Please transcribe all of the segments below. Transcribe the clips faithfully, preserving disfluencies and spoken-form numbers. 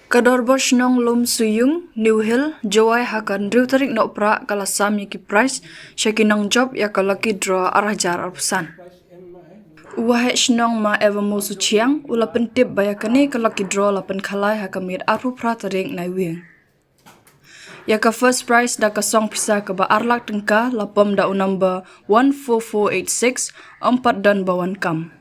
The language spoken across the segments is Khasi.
Ka Dorbar Shnong Lumsuyung, New Hill, Jowai ha ka hynriew tarik Nohprah ka la sam ïa ki prize sha ki nongjop ïa ka lucky draw ar hajar arphew san. U Waheh Shnong Ma Evermore Suchiang u la pyntip ba ïa kane ka lucky draw la pynkhalai ha ka miet arphew phra tarik Naiwieng. Ïa ka first prize da ka song pisa kaba ar lak tyngka la pom da u number one four four eight six, ym pat don ba wan kam.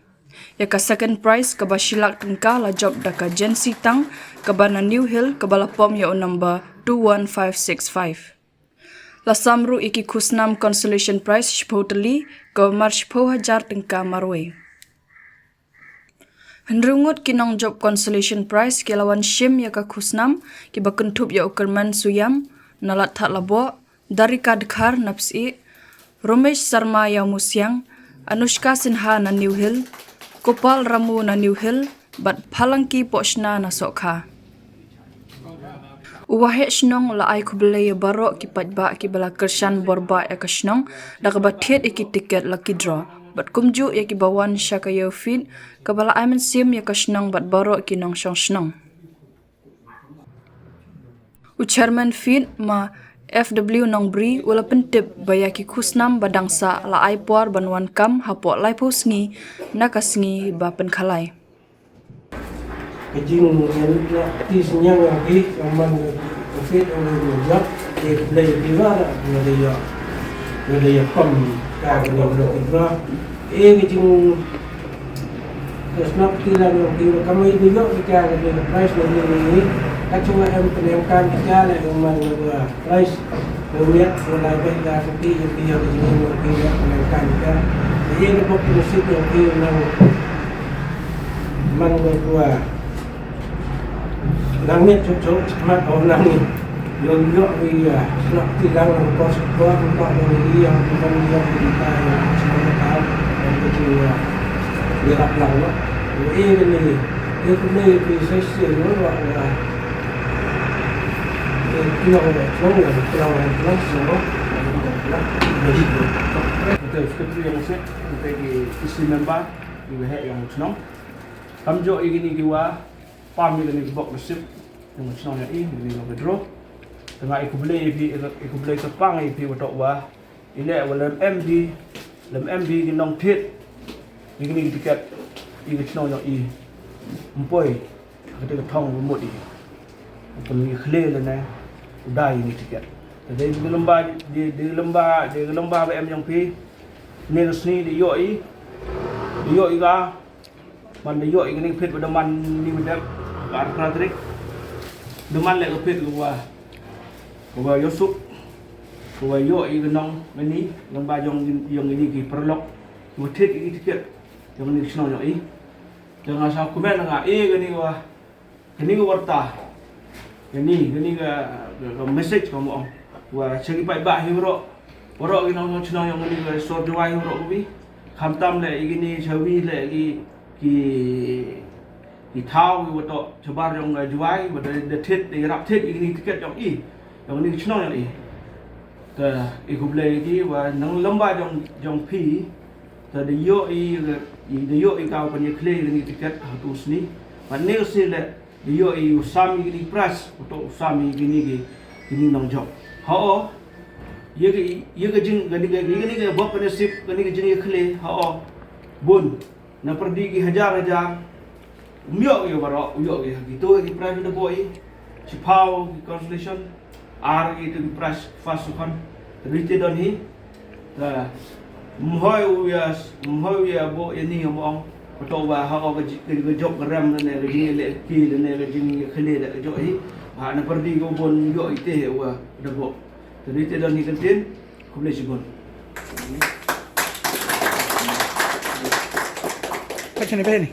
Ïa ka second prize kaba shi lak tyngka la jop da ka Jency Tang kaba na New Hill kaba la pom ïa u number two one five six five. La sam ruh ïa ki khusnam consolation prize shiphew tylli kaba mar shiphew hajar tyngka marwei. Hynriew ngut ki nongjop consolation prize ki la wan shim ïa ka khusnam kiba kynthup ïa u Kyrmen Suyam na Ladthadlaboh, Darika Dkhar na Psieh, Romesh Sarma Ïawmusiang, Anushka Sinha na New Hill, Kopal Ramu na New Hill, bad Phalangki Pohshna na Sohkha. U Waheh Shnong u la ai khublei ïa baroh ki paidbah kiba la kyrshan borbah ïa ka shnong da kaba thied ïa ki tiket lucky draw bad kumjuh ïa kiba wan sha ka ïew fete kaba la ai mynsiem ïa ka shnong bad baroh ki nongshong shnong. U Chairman fete Ma F W Nongbri u la pyntip ba ïa ki khusnam ba dang sah la ai por ban wan kam hapoh laiphew sngi na ka sngi ba pynkhalai. Ka jingïaid ti sniang ïa ki, ïa man ka fete, ïa man ka jop, ïa ka blei ki wa, ïa ka ïa, ïa ka ïa pam, ka ka ïa ka ïa. Eh, ka jing, ka sniang ti lang ïa ki, ka mai di ïa ki ka ka ïa prize ïa ki, ka jing em pynïang kan ki ka la ïa man ïa ka prize. Ngi miat ngi la beh da ka ti ïa phi ïa ka jingim ïa phi ïa ka nangkan ka. Ïa ka bok ki nasib ïa phi nang man ngi kua. Nang miat cucu mat o nang ni. Ïa ïa ïa snak ti lang nang kos kua nang kos nang ïa nang ïa nang ïa nang ïa nang ïa nang ïa ïa rap lang no. Ïa ïa ni ïa ku ni ïa phi sai sai no ïa ïa. Secretary ïa nga seh, kita ki isi member, ïa nga heh ïa nga chnong. Kam jok ïa kini ki wa, pam ïa kini ki bok nasib, ïa nga chnong ïa i, ïa kini ki bok draw. Tengah i khublei ïa phi, i khublei kyrpang ïa phi wa tok wa, i leh wa lem em di, lem em di ki nongthied, ïa kini ki tiket, ïa nga chnong ïa i. Mpoi. Kata ka thong ba mut i. Ka ngi khlei lane u dai ngi tiket. Te dei ka lamba dei ka lamba dei ka lamba ba em jong phi. Ne ka sngi dei ïoh i. Dei ïoh i ka man dei ïoh i kane ka phet ba da man ni ba dep. Ka ar phra tarik. Da man leh ka phet ka wa ka wa ïoh suk. Ka wa ïoh i ka nong ngani lamba jong jong ngani ki paralok. Ka wa thied i ki tiket jong ngani ka shnong jong i. Te nga sa kumne nga e kani ka wa kani ka warta kani kani ka ka message ka mo ong wa sha ki paidbah hi waroh waroh ki nong shnong jong kani ka sor Jowai waroh ka wi khamtam le i kini sha wi le ki ki ki thaw ki wato shabar jong Jowai wa da da thit da rap thit i kini tiket jong i jong kani ka shnong jong i. Te i khublei ki wa nang lamba jong jong phi. Te da ïoh i da ïoh i ka u pynïakhleh i kani tiket ha tu sni. Bad ne u sni le da ïoh i u sam i kini prize u to u sam i kini ki kini nongjop. Hao ïa ka ïa ka jing kani ka ïa kani ka bok ka nasib kani ka jingïakhleh hao bun na pyrdi ki hajar hajar. Um ïoh ïa baroh u ïoh ïa kito ki prize da bok i. Shiphaw ki consolation. Ar ïa tu ki prize first second. Rite don hi. Mhoi u ïa mhoi u ïa bo ïa ni ïa mong. Pato ba ha ka jok ka rem ne ka jing le ki ne ka jing khale le ka jok hi. Ha na pyrdi ko bon ïoh ite wa da bo. Rite don hi kentin. Khublei shibun. Ka chini beni.